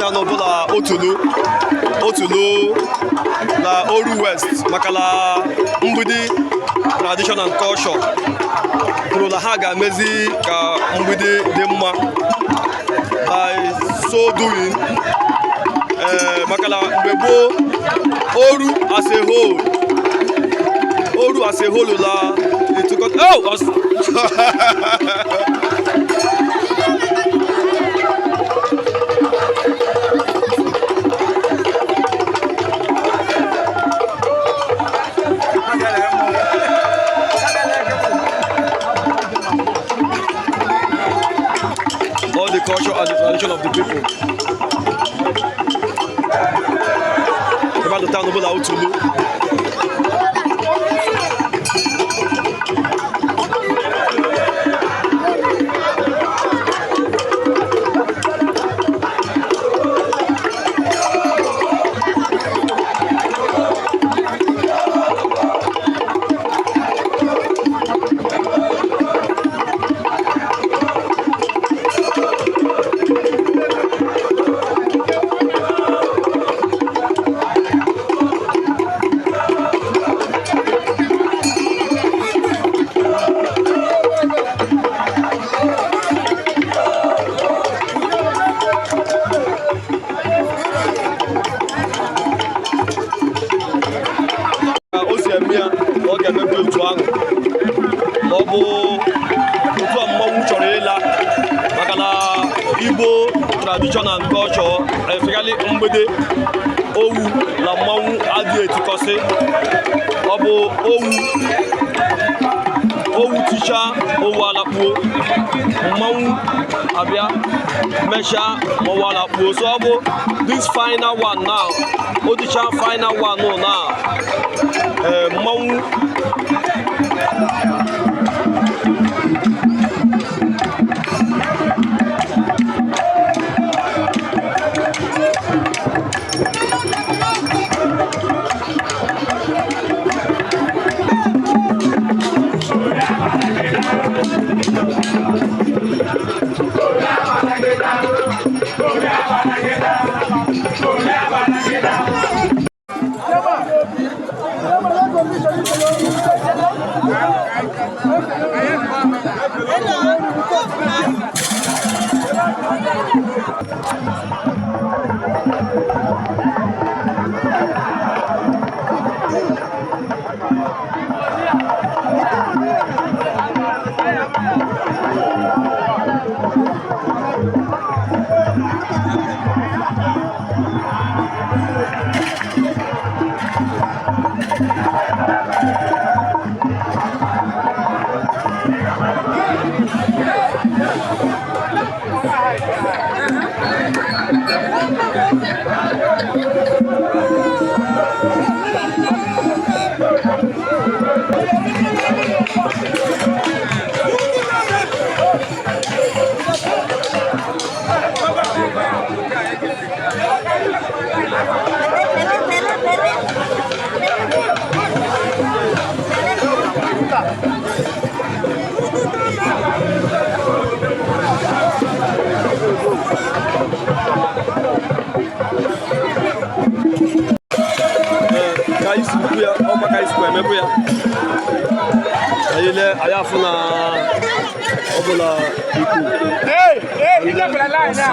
Taa n'ọbụla Otulu, Otulu na Oru West, maka na Mgbidi Tradition and Culture kwuru na ha ga-emezi ka Mgbidi dị mma. By so doing, ee, maka na mgbe gboo, Oru as a whole, Oru as a whole la etukọta oh all the culture and the tradition of the people. Ebe a dọta n'obodo Otulu. Ka o si eme ya na ọ ga-emebi otu ahụ, ma ọ bụ otu a mmọnwụ chọrọ ịla, maka na Igbo tradition and culture, especially Mgbede, owu na mmanwụ adịghị etikọsị. Ọ bụ owu, owu tichaa, owu alakpuo, mmanwụ abịa mechaa, mmanwụ alakpuo. So ọ bụ this final one now, o tichaa final one now, ee, mmanwụ. Ka anyị si kwu ya, ọkwa ka anyị sikwa emekwu ya. Anyị lee, anyị afụ na ọ bụla ikwu ọsa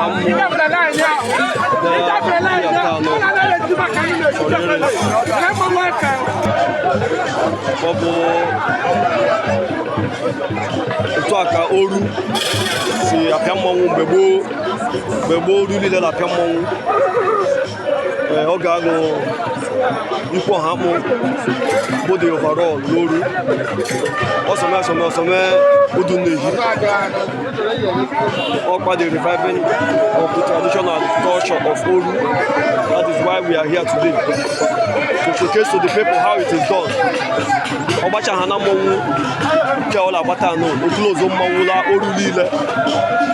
mmụọ bịa taa nọ chọrọ ire. Ọ bụ otu a ka Oru si apịa mmọnwụ mgbe gboo. Mgbe gboo, Oru niile na-apịa mmọnwụ. Ee, ọ ga-aṅụ ikwu ọha akpụ bụ the overall n'Oru ọsọme ọsọme ọsọme udu nnehi. Ọkwa the reviving of the traditional culture of Oru, that is why we are here today, to showcase to the people how it is done. Ọgbacha ha na mmọnwụ nke ọ na-agbata anụ okolozo mmọnwụ la Oru niile.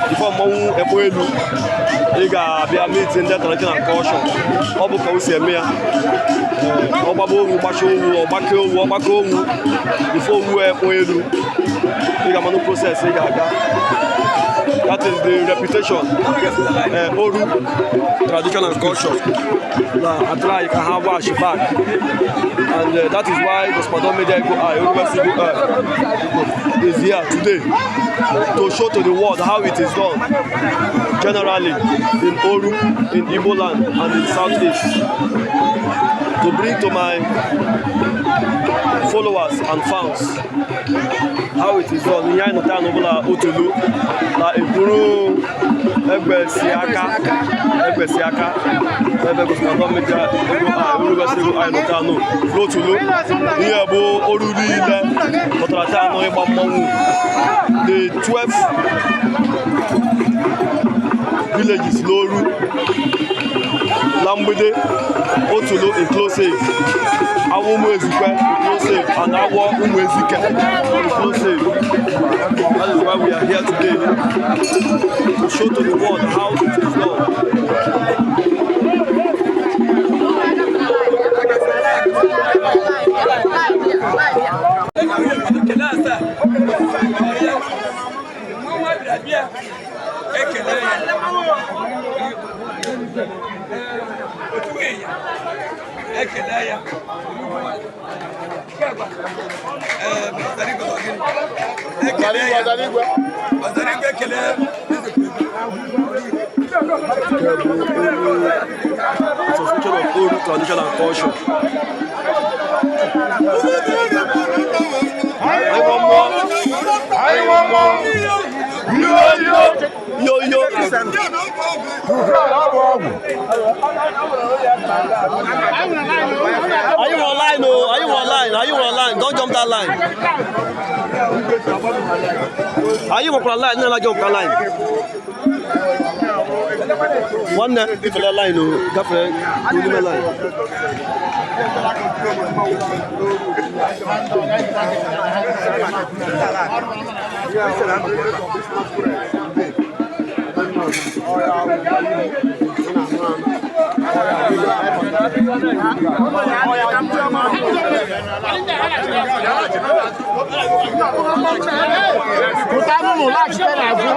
Before mmọnwụ ekpo elu, ị ga-abịa meet ndị traditional culture. Ọ bụ ka o si eme ya. Ọ gbaba owu, gbacha owu, ọgbake owu, ọgbake owu, before owu ekpo elu, ị ga-amanụ process ị ga-aga. That is the reputation Oru tradition and culture na try ka ha wash back, and that is why Gospodor Media Eagle Eye, Oru Eagle Eye, is here today to show to the world how it is done generally in Oru, in Igbo land and in Southeast, to bring to my followers and fans how it is done. Ihe anyị nụta n'ọbụla Otulu na ekwuru egbe si aka, egbe si aka ebe Gospodor Media Eagle Eye, Oru West Eagle Eye nụta nụ n'Otulu. Ihe bụ Oru niile pụtara taa nụ ịgba mmọnwụ, the 12 villages n'Oru na mgbede Otulu inclusive, Awo Ụmụezikwe inclusive and Awo Ụmụezike inclusive. That is why we are here today, to show to the world how it is done. Ekele asaa ọya mmanwụ abịa bịa ekele ya otu ịnya ekele ya. Ekele ya ọzara igwe, ekele Association of Oru Tradition and Culture. Anyị nwe mmụọ. Anyị nwe mmụọ. Yo yo yo yo. Ọ bụ ọgwụ. Are you online o? Are you online? Are you online? Don't jump that line. Are you nwekwara line? Nna jump that line. Nwanne, ifele line o, gafee n'ime line. Pụta n'ụlọ laghachite n'azụ.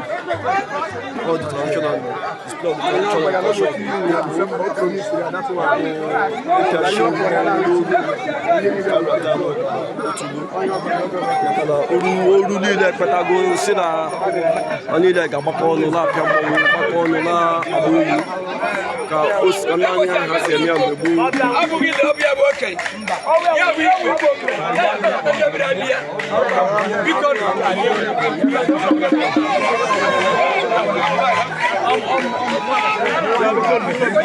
All the traditional display of the traditional culture. Dịka show maka na Oru, Oru niile ekpetago si na ha niile ga-agbakọ ọnụ na-apịa mmọnwụ, gbakọ ọnụ na-agba egwu ka o si ka nna anyị ha si eme ya mgbe gboo. Abụghị na ọbịa bụ okenye ya bụ ikwu ya bịara bịa biko.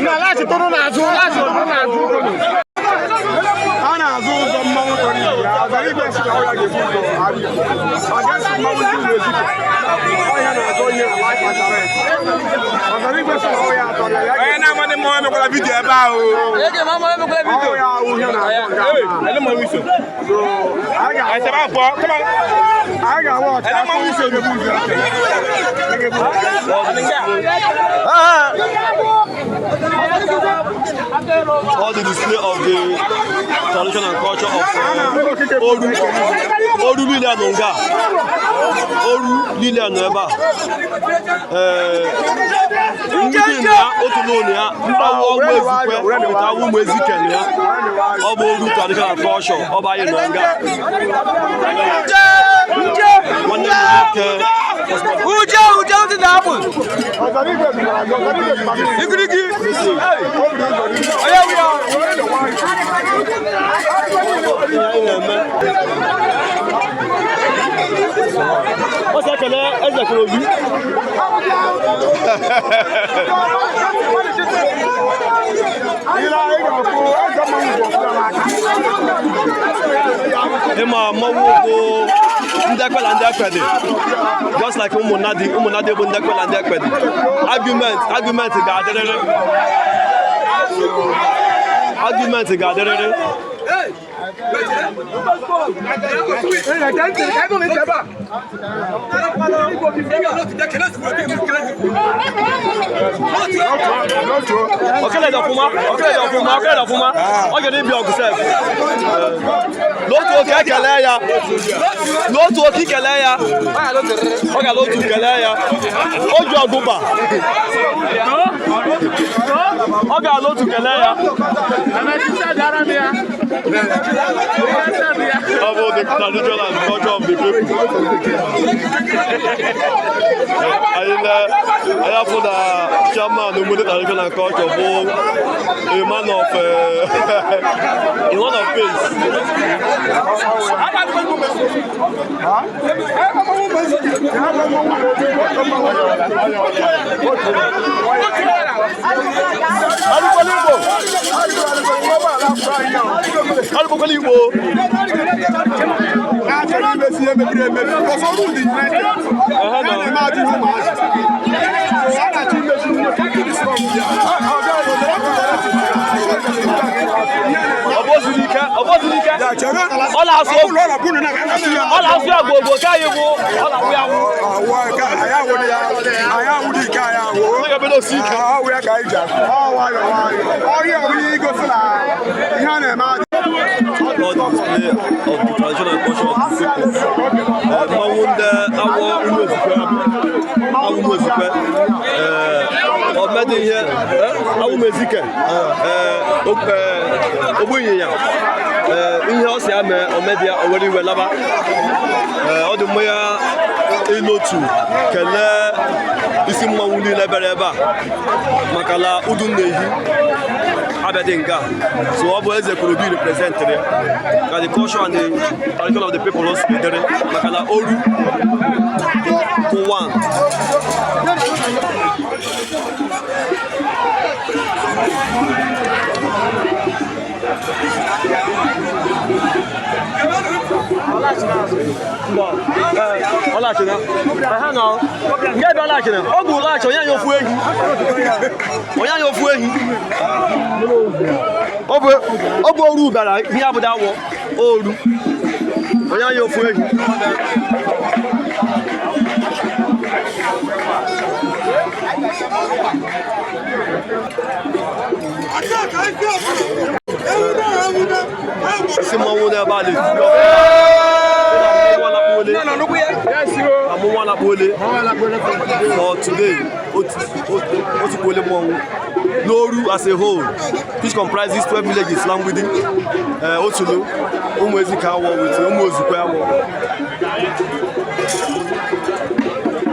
Na laghachitụrụ n'azụ, laghachitụrụ n'azụ. A na-azụ ụzọ mmanwụ tọrọ ibe ya. Ọzara igwe si na ọya ga-ebu ụzọ abịa. Against mmanwụ ndị ụlọ ezike. Ọya na-azọ ihe na life and direct. Ọzara igwe si na ọya atọrọ ya. Onye na-amadị mmanwụ emekwala video ebe ahụ. Ọya ahụ ihe na-azọ nke a. Ele mmanwụ iso. So, anyị ga- Esebe abụọ, come on. anyị ga-awa ọchị. Ele mmanwụ iso. Ga-ebu ụzọ. All the display, all the display of the tradition and culture of Oru. Oru niile nọ nga a. Oru niile nọ ebe a. Ee, ndị na ya otu n'ụlọ ya Awo Ụmụezikwe with Awo Ụmụezike na ya. Ọ bụ Oru tradition and culture. Ọ bụ anyị nọ nga a. Nwanne m nwoke. Uche, Uche, wetin dey happen? Ọzara igwe zụtara gị, ọzara igwe zụtara gị. Igirigi. O buru ụzọ n'ihu. Oya, we are. Ihe anyị na-eme, ọ sị ekele eze kwere obi. Ile anyị ga-afụ eze mmanwụ bụ ọfụma n'aka. Ịma mmanwụ bụ ndị ekwe na ndị ekpede, just like ụmụnnadị, ụmụnnadị bụ ndị ekwe na ndị ekpede. Argument, argument ga-adịrịrị, argument ga-adịrịrị. Okele dị ọfụma, okele dị ọfụma, okele dị ọfụma. Ọ ga na-ebi ọgụ sef. N'otu oke ekele ya. N'otu oke ikele ya. Ọ gara otu kelee ya. O ji ọgụ ba. Ọ gara otu kelee ya. Ọ bụ the tradition and culture of the people. Anyị na anyị afụ na chairman Ogbode tradition and culture bụ a man of a man of peace. Alụkwala Igbo! Alụkwala Igbo! Na-achọrọ imesi ihe mebiri emebi because ọrụ dị united. Ehe na. A na-eme ajụjụ ụmụazị. So a na-achọ imesi ihe mebiri strong ya. Ọ bụ ozuru ike, ọ bụ ozuru ike. Ọ na-asụ Ụlọ ọrụ bụ na na-asụ ya. ọ na-asụ ya gbogbo ka anyị bụ ọ na-awụ ya awụ. Awụ aka, anyị awụrụ ya, anyị awụrụ ike anyị awụ. Ọ ga-ebido osi ike. Awụ ya ka anyị ji akụ. Ọ nwayọọ nwayọọ. Ọrịa bụ ihe igosi na ihe a na-eme adị. All the display of the traditional culture of the people. Mmanwụ ndị awọ ụmụ ezukwe awụ ụmụ ezukwe ọmedị ihe awụ ụmụ ezike ogbu ịnyịnya ihe ọ si ya mee omedi ya o were iwe laba. Ọ dị mma ya ịnọtu kelee isi mmanwụ niile bịara ebe a maka na udu na-ehi abịadị nga so ọ bụ eze kwuru bi representịrị ya ka the culture and the tradition of the people si dịrị maka na oru bụ one. Ọlaghachina nke ebe ọlaghachina ọ bụ ọlaghachi onye anyị ofu ehi onye anyị ofu ehi ọ bụ oru bịara ihe abụda awọ oru onye anyị ofu ehi. Isi mmanwụ n'ebe a na-eti amụnwa lakpuole for today otukwole mmọnwụ n'oru as a whole, which comprises 12 villages Langwidi, Otulu, Ụmụezike Awọ with Ụmụozukwe Awọ.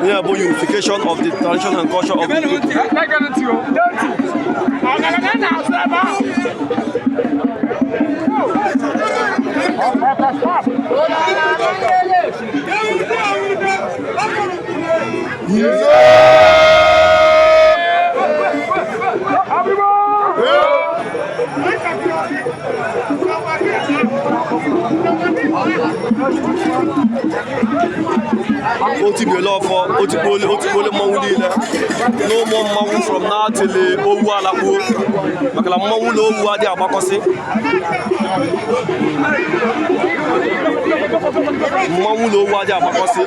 Ihe bụ unification of the tradition and culture of the people. O tibiela ọfọ otikpole otikpole mmanwụ niile na ụmụ mmanwụ from now till owu alakpuo maka na mmanwụ na owu adịghị agbakọsị mmanwụ na owu adịghị agbakọsị.